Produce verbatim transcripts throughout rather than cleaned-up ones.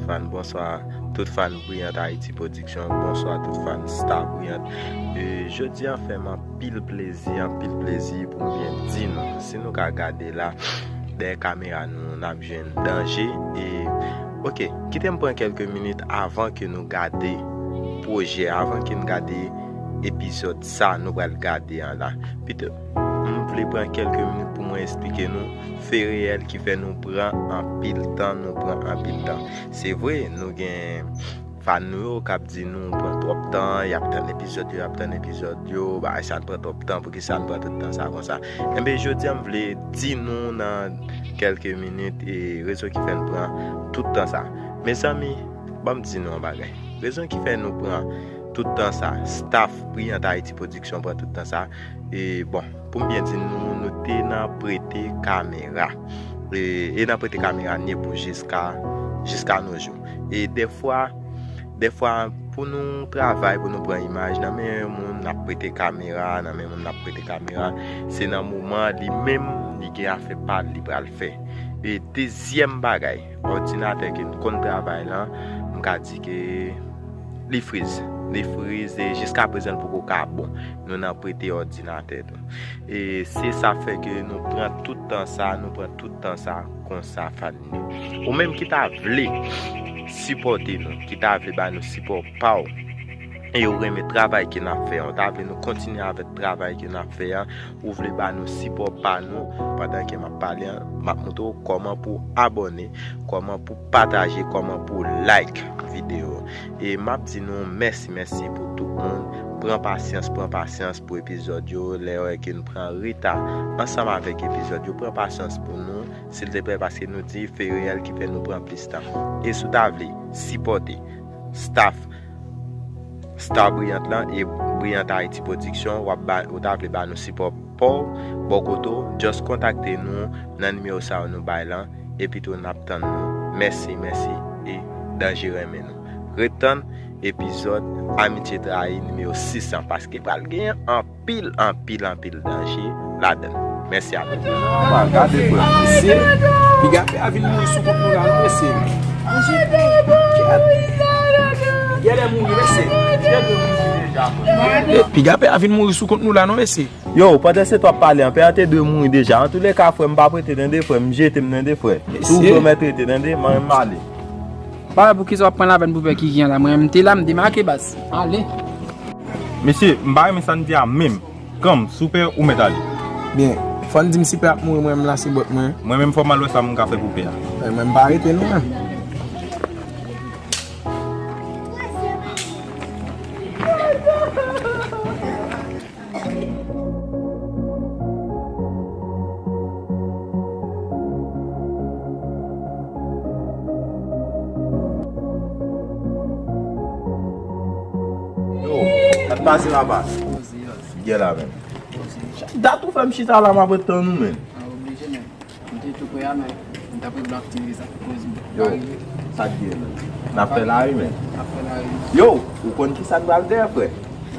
fan, bonswa tout fan Brillant Haïti Production, bonswa tout fan Star Brillant. E, jodi a fè m anpil plezi, anpil plezi pou m vin di nou, si nou ka gade la, dèyè kamera nou, n ap jwenn Danje. E, oke, kite m pran kèlke minit avan ke nou gade pwojè, avan ke n gade epizòd sa nou pral gade an la. Pito, m vle pran kèlke minit pou mwen eksplike nou fe reyèl ki fè nou pran anpil tan, nou pran anpil tan. Se vre, nou gen fan nou yo k ap di nou pran twòp tan, y ap tann epizòd yo, y ap tann epizòd yo, bagay sa n pran twòp tan, poukisa n pran tout tan sa konsa? Enben, jodi a m vle di nou nan kèlke minit e rezon ki fè n pran tout tan sa. Mezanmi, ban m di nou yon bagay. Rezon ki fè nou pran tout tan sa, staff Brillant Haïti Production pran tout tan sa. E bon, pou m byen di nou, nou te nan prete kamera. E, e nan prete kamera n ye pou jiska, jiska nos jours. E dèfwa, dèfwa, pou nou travay, pou nou pran imaj, nan men yon moun n ap prete kamera, nan men moun n ap prete kamera, se nan moman li menm li gen afè pa l li pral fè. E dezyèm bagay, òdinatè ke n konn travay lan, m ka di ke li friz. Li friz e jiska prezan l poko ka bon. Nou nan prete òdinatè tou. E se sa fè ke nou pran tout tan sa, nou pran tout tan sa konsa, fan nou. Ou menm ki ta vle sipòte nou, ki ta vle ba nou sipò pa w, e ou renmen travay ke n ap fè an, ou ta vle nou kontinye avèk travay ke n ap fè an, ou vle ba nou sipò pa nou, pandan ke m ap pale an, m ap montre w kòman pou w abòne, kòman pou w pataje, kòman pou w like videyo. E m ap di nou mèsi, mèsi pou tout moun. Pran pasyans, pran pasyans pou epizòd yo. Lè w wè ke n pran reta ansanm avèk epizòd yo, pran pasyans pou nou, silteplè, paske nou di fe reyèl ki fè nou pran plis tan. E si w ta vle sipòte staff Star Brillant lan e Brillant Haïti Production, w ap ba, ou ta vle ba nou sipò pa w, bò kote w, just kontakte nou nan nimewo sa yo nou bay lan, epi tou n ap tann nou. Mèsi, mèsi, e Danje renmen nou. Ret tann epizòd Amitye Trayi nimewo sis lan, paske pral genyen anpil, anpil, anpil danje ladan l. Mèsi a tout. Wa, gade frè m, mesye. Piga pè a vin mouri sou kont nou la, non, mesye. Gade mouri, mesye. E, piga pè a vin mouri sou kont nou la, non, mesye. Yo, pandan se twa ap pale an, pè an te dwe mouri deja. Antouleka, frè m, pa prete tande, frè m, jete m tande, frè. Mesye. Si w vle w mèt rete tande, mwen menm m ale. Pa wè poukisa w ap pran lavèn pou pè Kiki an la. Mwen menm m te la, m demake baz. Ale. Mesye, m pa renmen sa n di a menm. Kanm, si w pè, ou mèt ale. Byen. Fò n di m si pè ap mouri, mwen menm la se bòt mwen. Mwen menm fò m al wè sa m ka fè pou pè a. Mwen menm m pa rete non menm. Yo, sa k pase la baz? Poze, baz. Gè la menm. Poze. Dat ou fè m chita la, m ap ret tann ou menm. A, oblije menm. M te tou prè a, men m t ap ret bò aktivite sa pou koz m. Yo, pa rive. Sa k gen menm? N ap fè lari menm. N ap fè lari. Yo, ou konn ki sa k pral dèyè, frè?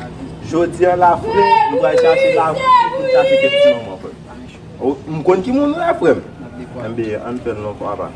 Lavi. Jodi a la, frè, nou pral chache lavi pou n chache kèk ti manman, frè. Pa gen chwa. O, m konn ki moun ou ye, frè m. N ap dekwa. Enben, ann fè l non, papa.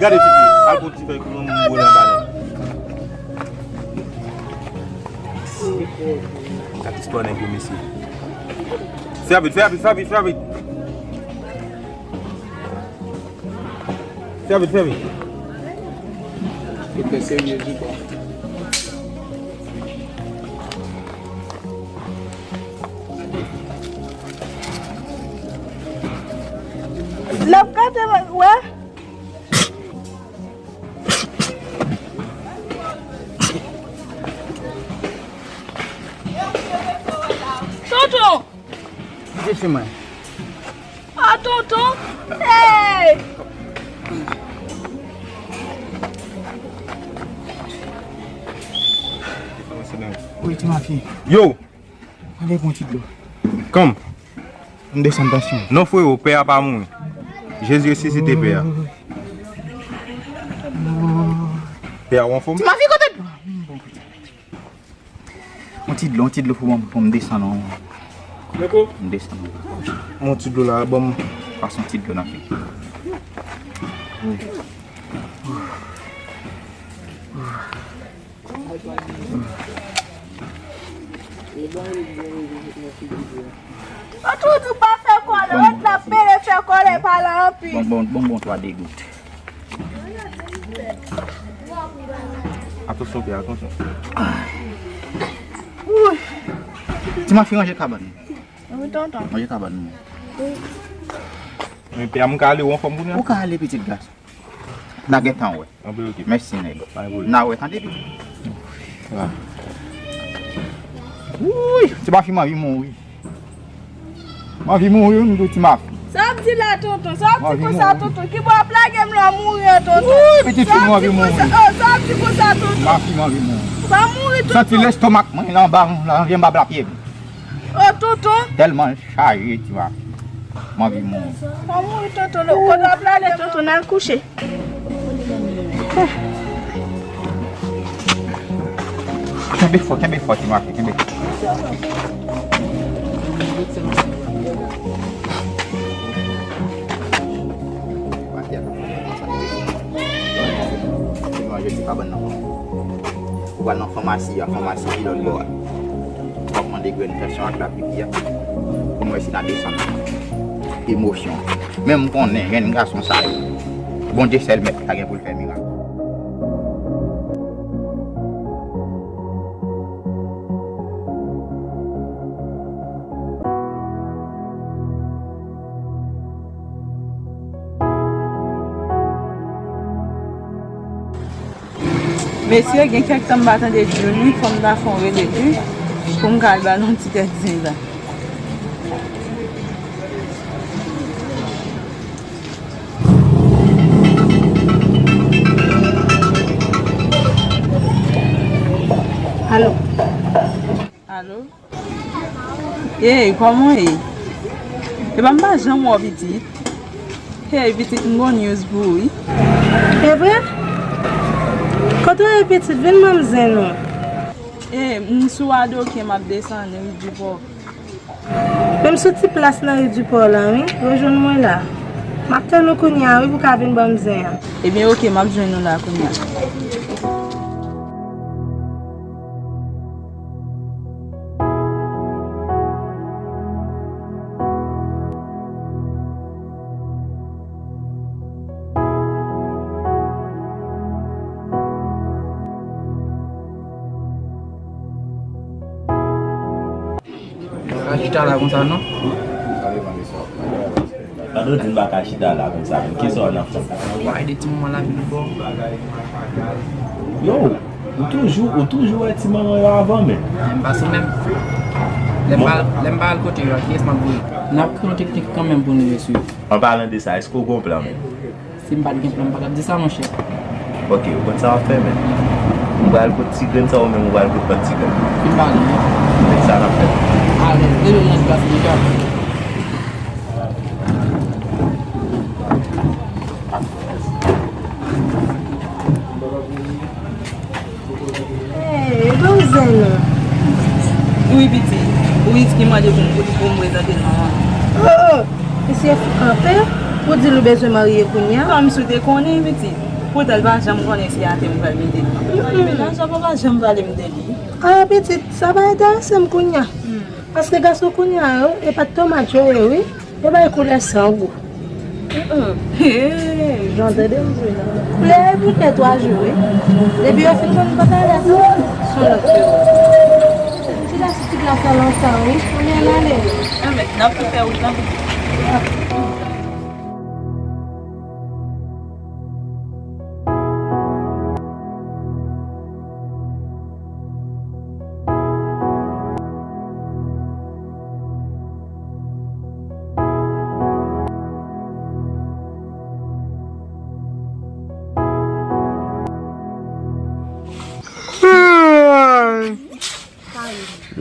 Gade ti fi, al pran ti fèy pou mwen, mwen boule anba nèg. Gade istwa nèg yo, mesye. Fè vit, fè vit, fè vit, fè vit. Fè vit, fè vit. Yo fè serye di bò. L ap gade mwen, wè. Tonton! Kite fi mwen. Ah, tonton! Hey! Wi, ti mafi. Yo! Ale pran ti dlo. Kòm? M desann tansyon. Non, frewo, pè a pa mouri. Jezi resisite pè a. Pè a ou anfòm? Ti mafi kote? Yon ti dlo, yon ti dlo pou mwen, pou m desann, non. M desann, non. Yon ti dlo la, ban m. Pas yon ti dlo nan fi. Ou toujou pa fè kòlè, lòt la pele fè kòlè, pale anpil. Bon, bon, bon, bon, twa degout. Atansyon, pè, atansyon. Ti mafi ranje kabann. Wi, tonton. Ranje kabann mwen. Men pè a, m ka ale, ou anfòm kounye a? Ou ka ale, pitit gason. N a gentan wè. Anpil oke. Mèsi, nèg. Pa gen pwoblèm. N a wè, tande, pitit. Ah. Wouy, ti mafi, m anvi mouri. M anvi mouri, m di w, ti mafi. Sa w ap di la, tonton? Sa w ap di konsa, tonton? Ki bò w ap lage m la, mouri an, tonton? Wouy, pitit fi, m anvi mouri. Sa w ap di konsa, tonton? Mafi, m anvi mouri. Pa mouri, tonton. Santi lestomak mwen la anba, la, anvi anba pla pye m. Oh, tonton. Tèlman l chaje, ti mafi. M anvi mouri. Pa mouri, tonton. Kote w ap lale, tonton? N al kouche. Kenbe fò, kenbe fò, ti mafi, kenbe fò. Ou pral nan famasi a, famasi ki lòt bò a. W ap mande grenn tansyon ak lapipi a. Pou n wè si n a desann emosyon. Men m konnen jèn gason sa yo, Bondye sèl mèt ki ta gen pou l fè mirak. Mesye, gen kèk tan m pa tande Juli, fò m ta fè yon rele li pou m ka al ba l yon ti tèt zen la. Alo. Alo? Hey, kòman w ye? Epa m pa janm wè w, pitit. Hey, pitit, m gon news pou ou, wi. E vre? Kote w ye, pitit? Vin ban m zen ou. Hey, m sou Adoken, m ap desann ri Dipò. Men m sou ti plas nan ri Dipò la, wi. Rejwenn mwen la. M ap tann ou kounye a, wi, pou w ka vin ban m zen an. Ebyen, oke, m ap jwenn ou la kounye a. Ka chita la konsa, non? Pandan w di m pa ka chita la konsa menm, kisa w nan fè? Ou pa ede ti manman lavi nou bò? Yo, ou toujou, ou toujou wè ti manman yo avan menm. Men m pa sou menm. Lè m pa, lè m pa al kote yo a, kiyès m ap voye? N ap kreye yon teknik kanmenm pou nou yo swiv. An palan de sa, èske w gen yon plan menm? Si m pa t gen plan, m pa t ap di sa, monchè. Ok, ou konn sa w ap fè, men. M pral kot ti grenn sa, ou menm ou pral kot lòt ti grenn. Fin pale, non. Men sa n ap fè. Alèz, rele l nan klas li, ka. Hey, ban m zen ou. Wi, pitit. Wi, ki mande pou m, pou, pou m prezante l manman. Oh, oh. Misye fou kanpe. Ou di l ou bezwen marye kounye a? Kòmsi w te konnen, pitit. Poutan, l pa janm konnen se atè m pral mete l. Mennaj la pa janm pale m de li. Ah, pitit, sa pa enterese m kounye a. Paske gason kounye a yo, e pa t tomat yo ye, wi. Yo bay koulè san gou. Jan tande m di la. Koulè e pou tèt w a jwe, wi. Depi yo fin konn pantalèt ou, se yon lòt yo. Ti la, ti la, sa lontan, wi. Kounye a, n ale. Anmè, n ap tou fè wout lan.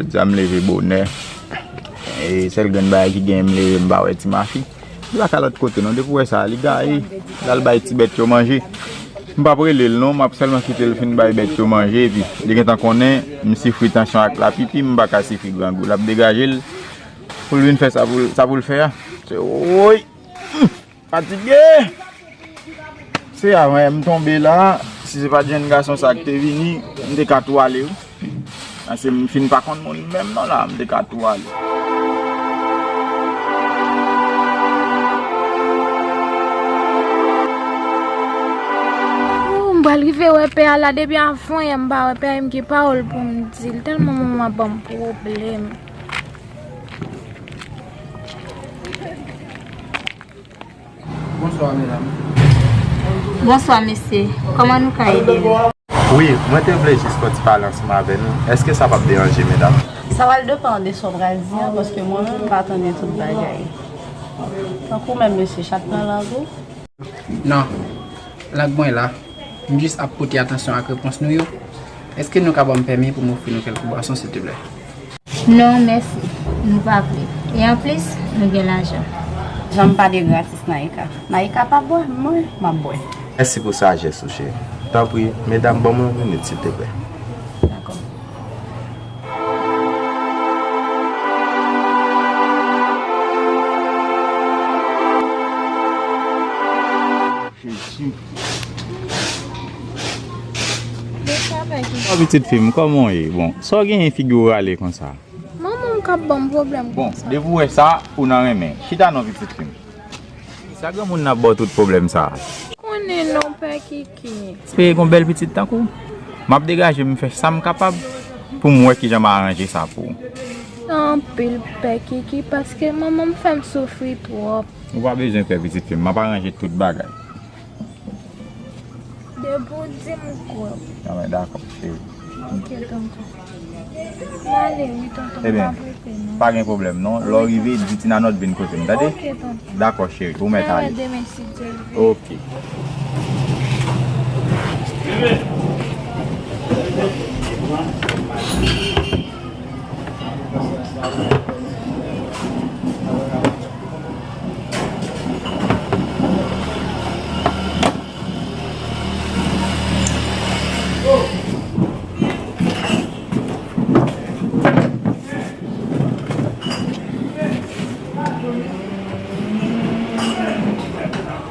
Jodi a m leve bonè. E sèl grenn bagay ki genyen, m leve, m pa wè ti mafi. Li pa ka lòt kote non, depi w wè sa, li gaye, l al bay ti bèt yo manje. M p ap rele l non, m ap sèlman kite l fin bay bèt yo manje, epi li gentan konnen m sifri tansyon ak lapipi, m pa ka sifri grangou. L ap degaje l pou l vin fè sa pou l, sa pou l fè a. Se, woy! Fatige! Se a, mwen, m tonbe la. Si se pa t jèn gason sa k te vini, m te ka tou ale, wi. Paske m fin pa konn moun menm non la, m te ka tou ale. Ooh, m pral rive wè pè a la depi avan yè m pa wè pè a, m gen pawòl pou m di l, tèlman manman m ap ban m pwoblèm. Bonswa, medam. Bonswa, mesye. Kòman nou ka ede w? Wi, mwen te vle jis fè ti pale ansanm avè nou. Èske sa p ap deranje, medam? Sa pral depann de sa w pral di an, paske mwen menm m pa tande tout bagay. Tankou menm mesye chat nan lang ou. Non. Lang mwen la. M jis ap pote atansyon ak repons nou yo. Èske nou ka ban m pèmi pou m ofri nou kèlke bwason, silteplè? Non, mèsi. Nou pa vle. E anplis, nou gen lajan. Janm pale gratis, Naïka. Naïka pa bwè, mwen, m ap bwè. Mèsi pou sajès ou, cheri. Tanpri, medam, ban mwen yon minit, silteplè. Dakò. Bon, pitit fi m, kòman w ye? Bon, sa w genyen figi w rale konsa? Manman m k ap ban m pwoblèm konsa. Bon, depi w wè sa, ou nan renmen. Chita non, pitit fi m. Sa granmoun nan ap ba w tout pwoblèm sa a? Konnen non, Pè Kiki. Espere gon bèl pitit tankou w. M ap degaje m fè sa m kapab pou m wè kijan m aranje sa pou ou. Anpil, Pè Kiki, paske manman m fè m soufri twòp. Ou pa bezwen pè, pitit fi m, m ap aranje tout bagay. Depi w di m, m kwè w. Anben, dakò, cheri. Ok, tonton. M ale wi, tonton, m pa prese non. Ebyen, pa gen pwoblèm non. Lè w rive, di Ti Nanòt vin kote m, tande? Ok, tonton. Dakò, cheri, ou mèt ale. Mwen wè demen si Dye vle. Ok.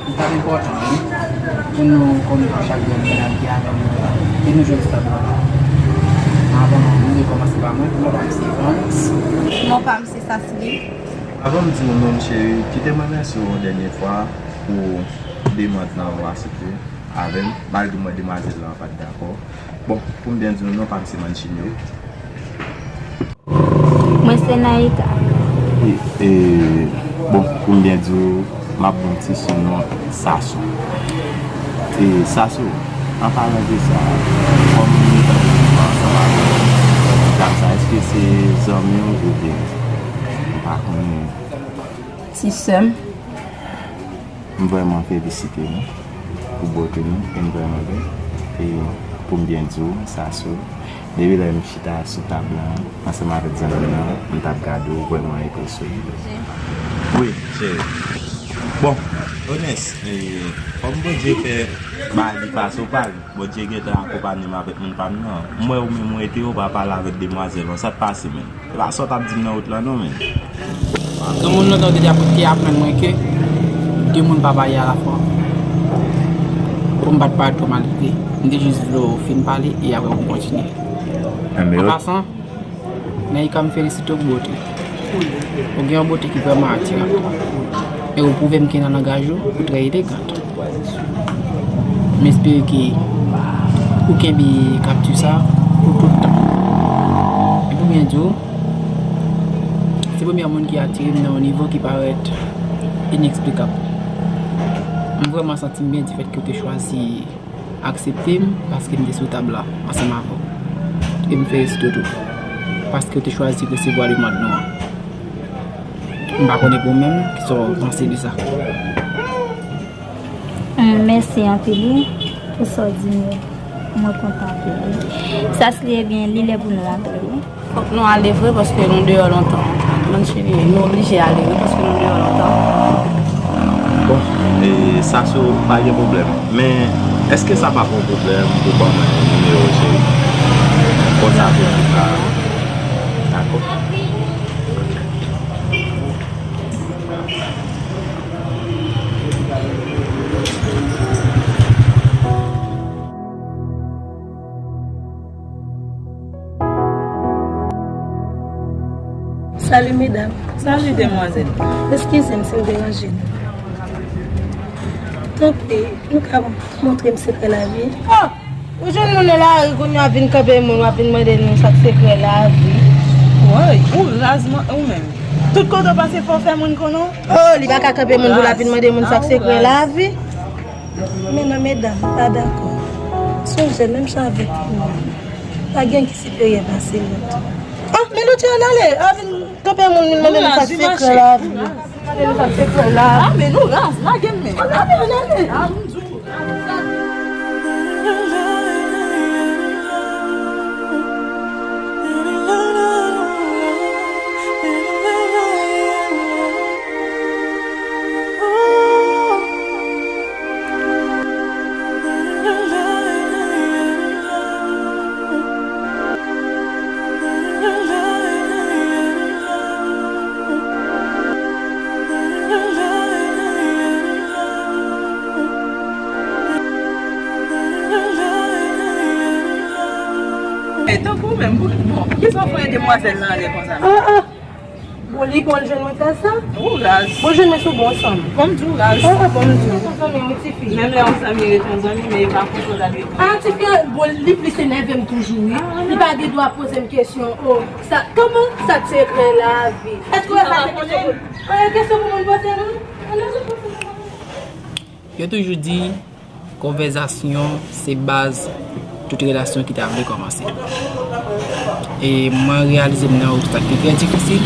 Li t ap enpòtan wi, pou nou konn chak grenn medam ki avè nou yo la, e nou jwenn stad nou la. Avan nou rekòmanse pa mwen, non pa m se Vans. Non pa m se Sasli. Avan m di w non m cheri, kite m remèsye w yon dènye fwa pou demann lan ou aksepte avè m, malgre m wè demwazèl lan pa t dakò. Bon, pou m byen di w non pa m se Manchinio. Mwen se Naïka. E, e, bon, pou m byen di w, m ap ba w ti sinon Saso. E, Saso, an palan de sa, kòm nou t ap viv ansanm avè w, dam sa, èske se zanmi w oubyen m pa konnen? Ti sè m. M vrèman felisite nou pou bote nou, e m vrèman bèl. E pou m byen di w, Saso, depi lè m chita sou tab lan, ansanm avèk zanmi m nan, m t ap gade w, vrèman enpresyonnen. Wi, cheri. Bon, Onès, e, kòm Bondye fè bagay li pase w pa l, Bondye gentan akonpanye m avèk moun pa m nan. M wè ou menm ou rete, ou pa pale avèk demwazèl lan, sa k pase menm? Se pa sa w t ap di m nan wout lan non, menm. Granmoun lontan yo te di ap, te aprann mwen ke de moun pa pale alafwa. Pou m pa t pale twò malgre. M te jis vle w fin pale e apre pou m kontinye. An pasan, Naïka, m felisite w pou bote. Ou gen yon bote ki vrèman atiran. E ou pwouve m ke nan langaj ou, ou trè elegant. M espere ke ou kenbe kapti sa pou tout tan. E pou byen di w, se premye moun ki atire m nan yon nivo ki parèt ineksplikab. M vrèman santi m byen difèt ke ou te chwazi aksepte m paske m te sou tab la ansanm avè w. E m felisite w tou paske w te chwazi resevwa demann nou an. M pa konnen pou w menm, kisa w panse de sa? Hum, mèsi anpil wi pou sa w di m yo. Mwen kontan anpil wi. Sa se li, ebyen, li lè pou nou antre wi. Fòk nou ale vre paske nou deyò lontan. Manchini, nou oblije ale vre paske nou deyò lontan. Bon, e, Sasou, pa gen pwoblèm. Men, èske sa p ap yon pwoblèm pou ban mwen nimewo w, cheri? Konsa pou nou ka. Dakò. Salut medam. Salut demwazèl. Eskize m si m deranje nou. Tanpri, nou ka montre m sekrè lavi? Oh! Ou jwenn moun nan lari kounye a, w ap vin kanpe moun, w ap vin mande nou sa k sekrè lavi. Woy, ou raz man, ou menm. Tout kote w pase fò w fè moun konnen w. Oh, li pa ka kanpe moun pou l ap vin mande moun sa k sekrè lavi. Men non medam, m pa dakò. Sonje, menm jan avèk nou, pa gen ki siperyè pase lòt. Ah, men nou te ann ale, a vin kanpe moun, vin mande nou sa k sekrè lavi. Mande nou sa k sekrè lavi. Ah, men nou raz, lage m men. Ann ale, ann ale. Ah, m di w. E tankou w menm, pou, bon, poukisa w voye demwazèl lan anlè konsa? Ah, ah. Bon, li bon l jwenn mwen fè sa? Ou raz. Bon, jwenn mwen sou bon sanm. Bon, m di w raz. Ah, ah, bon, m di w. Yon zanmi, yon tifi. Menm lè yon zanmi ret yon zanmi, men e pa konsa w ta dwe. Ah, tifi an, bon, li plis enève m toujou, wi. Li pa gen dwa poze m kesyon, oh, sa, kòman sa t se eklè lavi? Èske w wè sa se kesyon pou, ah, kesyon pou moun poze nou? Ann nou poze nou. Yo toujou di, konvèzasyon se baz tout relasyon ki ta vle kòmanse. E mwen reyalize m nan yon obstak ki trè difisil,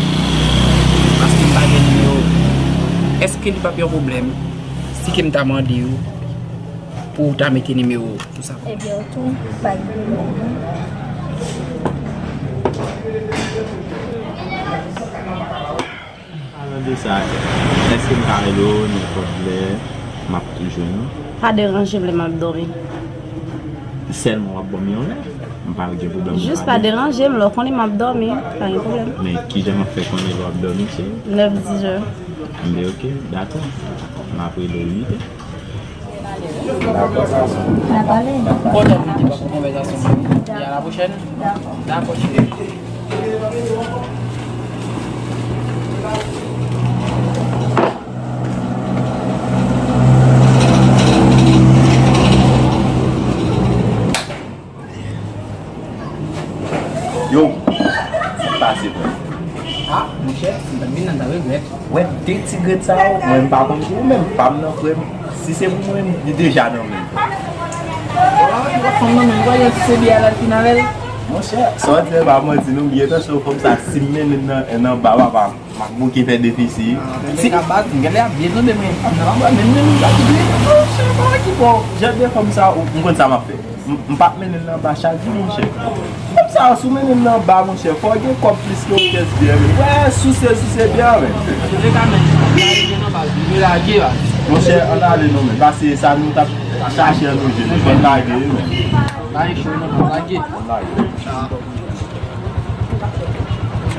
paske m pa gen nimewo w. Èske li p ap yon pwoblèm si ke m ta mande w pou w ta mete nimewo w sou sa pou mwen? Ebyen, ou tou, pa gen pwoblèm. Palan de sa, èske m ka rele w nenpòt lè m ap jwenn ou? Pa deranje m lè m ap dòmi. Sèlman w ap ban m yon lè? M pa gen pwoblèm pou pale. Jis pa deranje m, lè w konnen m ap dòmi, pa gen pwoblèm. Men kijan m ap fè konnen lè w ap dòmi, cheri? Nèf, dizè. M di, oke, dakò. M ap rele w uit è. N a pale. Kote nou te pran konvèsasyon? E a la pwochèn? Dakò, cheri. Yo, sa k pase, frè? Ah, monchè, si m pa t vin la, m ta regrèt. Wè, de ti grenn sa yo, mwen m pa konn pou ou menm, pa m nan frè m. Si se pou mwen, li deja nan men m. Wè, w ap fanm nan men m, w ap se biyè la l fin avè l. Monchè, sa w di a pa manti non, byen tansyon fanm sa, si m mennen l nan, nan ba papa m. M ap bouke fè defisi. Ah, men si nèg la baz, m genlè ap byen tande, men m nan anba, men menm m ap byen. Oh, chè, pa ki bò. Jan de fanm sa, ou, m konn sa m ap fè. M, m p ap mennen l nan ba chak jou, monchè. Fanm sa, si w mennen l nan ba, monchè, fò w gen kòb plis ke yon pyès biyè, men. Wè, souse, souse byen, men. An tou le ka, men, m ap lage nan baz, m lage la. Monchè, ann ale non, men. Pase sa nou t ap chache an nou jwenn. Ann lage, wi, men. Lage cho, non, lage. Ann lage.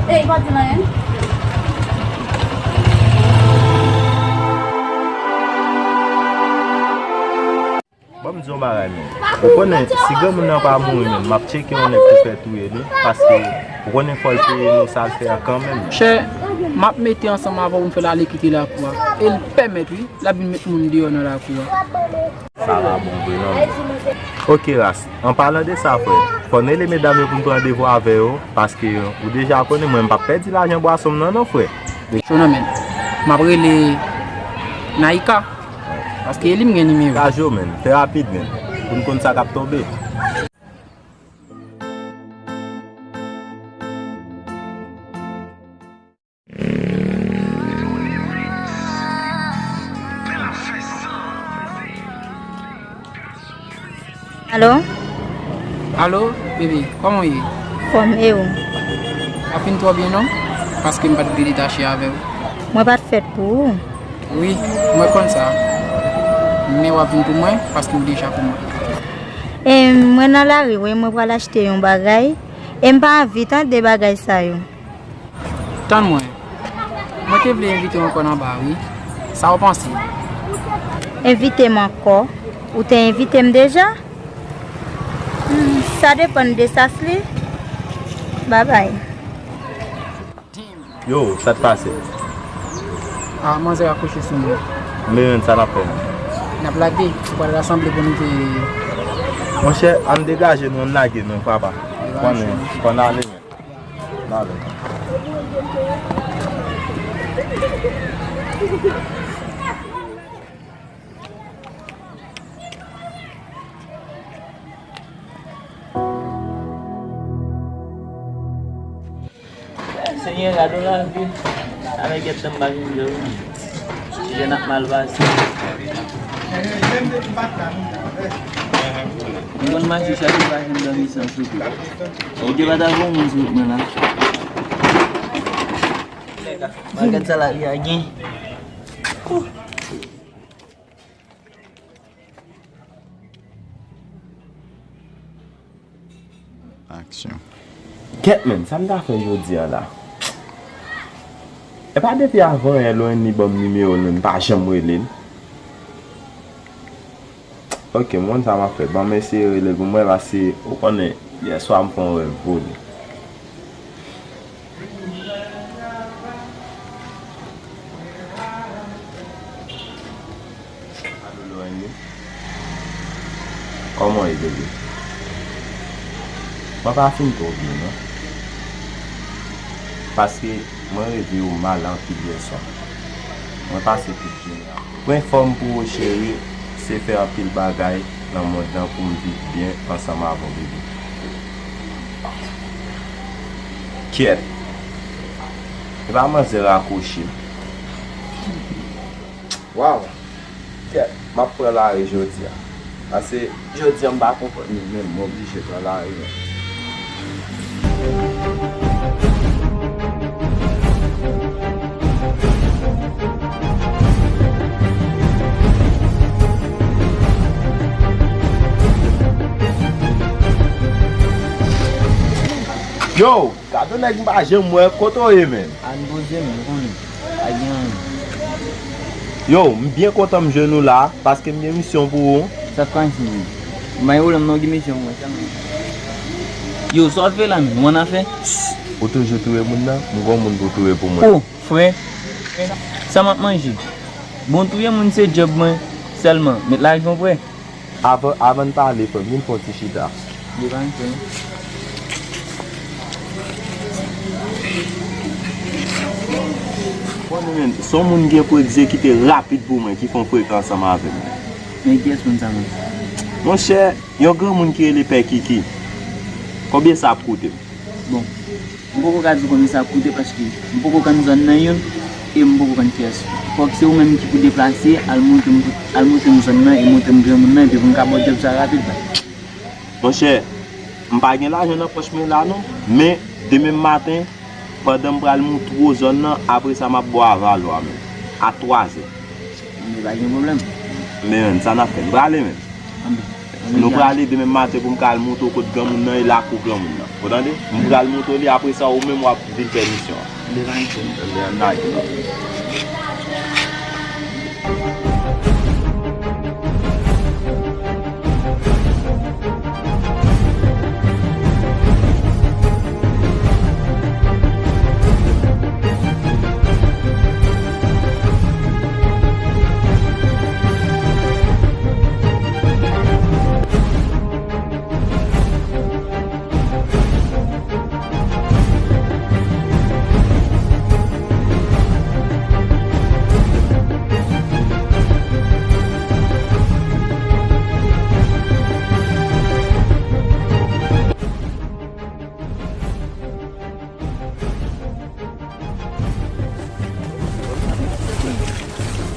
Ey, pa di l anyen. Ban m Yon bagay, men. Ou konnen, si granmoun nan pa mouri, men, m ap tcheke yon nèg pou fè touye li, paske ou konnen fò l peye nou sa l fè a kanmenm. Chè, m ap mete ansanm avè w pou m fè l ale kite lakou a. E l pèmèt, wi, l ap vin met moun deyò nan lakou a. Sa pa bon vre non, men. Ok, ras. An palan de sa, frè, fò n rele medam yo pou n pran randevou avè yo, paske ou deja konnen mwen, m p ap pèdi lajan bwason m nan, non, frè. Cho nan men. M ap rele Naika. Paske e li m gen nimewo. Gajo, men. Fè rapid, men. Pou n konn sa k ap tonbe. Alo? Alo, bebe, kòman w ye? Fòm e ou? Pa fin twò byen non, paske m pa t vle detache avè w. Mwen pa t fèt pou ou. Wi, mwen konn sa. Men w ap vin pou mwen, paske w deja pou mwen. E mwen nan lari, wi, mwen pral achte yon bagay. E m pa anvi tande bagay sa yo. Tann mwen. Mwen te vle envite w ankò nan ba, wi. Sa w panse? Envite m ankò? Ou te envite m deja? Hmm, sa depann de sas li. Babay. Yo, sa t pase? Ah, manzè akouche sou mwen. Men, sa n ap fè? N ap lage, ou pral rasanble pou nou te. Monchè, ann degaje nou, ann lage nou, papa. Konnen, fò n ale, men. N ale. Senyè, gade w lavi. Avèk gèt tan m pa janm jwe w. Jèn ap mal pase. M konn mache chak jou pa janm dòmi san soupe. Ou te pa ta voye mwen sou wout mwen la. Bagay sa la, li a gen. Aksyon. Kèt, men, sa m ta fè jodi a la? E pa depi avan yè Loenny ban m nimewo l, men m pa janm rele l. Ok, m konn sa m ap fè. Ban m eseye rele l pou m wè, paske ou konnen, yèswa m fè yon rèv pou li. Alo, Loenny. Kòman w ye, bebe? Mwen pa fin twò byen, non. Paske mwen reveye w mal anpil yèswa. Mwen pase tout jounen an. Pran fòm pou ou, cheri, se fè anpil bagay nan mond lan pou m viv byen ansanm avè w, bebe. Kèt. Epa manzè rakwoche. Waw. Kèt, m ap pran lari jodi a. Pase jodi a m pa konprann li menm, m oblije pran lari menm. Yo, gade nèg m pa janm wè, kote w ye menm? Ann poze m, ou konnen. Pa gen anyen. Yo, m byen kontan m jwenn ou la, paske m gen misyon pou ou. Sa k pase menm? M pa gen pwoblèm non, gen misyon pou mwen sèlman. Yo, sa w ap fè la menm? Ou annafè? Ou toujou touye moun nan? M gon moun pou touye pou mwen. O, frè, sa m ap manje? Bon, touye moun se djòb mwen sèlman. Met lajan w prè. Avan, avan n pale, frè m, vin fè yon ti chita. Li pa anyen, frè m. Konnen, men, se yon moun gen pou egzekite rapid pou mwen, ki fè yon frekans ansanm avè m. Men kiyès moun sa menm? Monchè, yon granmoun ki rele Pè Kiki. Konbyen sa ap koute m? Bon, m poko ka di w konbyen sa ap koute paske m poko konn zòn nan youn e m poko konn kiyès. Fòk se ou menm ki pou deplase, al montre m, al montre m zòn nan e montre m granmoun nan epi pou m ka ba w djòb sa rapid la. Monchè, m pa gen lajan nan pòch mwen la non, men demen maten, pandan m pral montre w zòn nan, apre sa m ap ba w aval ou a menm, a twazè. Men pa gen pwoblèm. Men, sa n ap fè, m prale menm. Anben. Nou prale demen maten pou m ka al montre w kot granmoun nan e lakou granmoun nan. Ou tande? M pral montre w li, apre sa, ou menm w ap vin fè misyon an. Anben, ann lage. Anben, ann lage.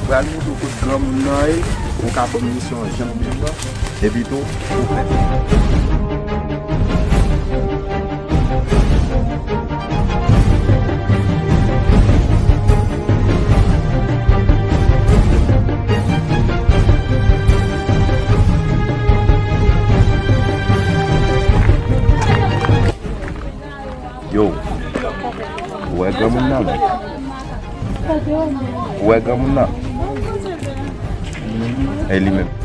Pral montre w kot granmoun nan ye, ou ka ban m misyon an jan m bezwen, epi tou, ou fè. Yo, ou wè granmoun nan, non? Ou wè granmoun nan? E li menm.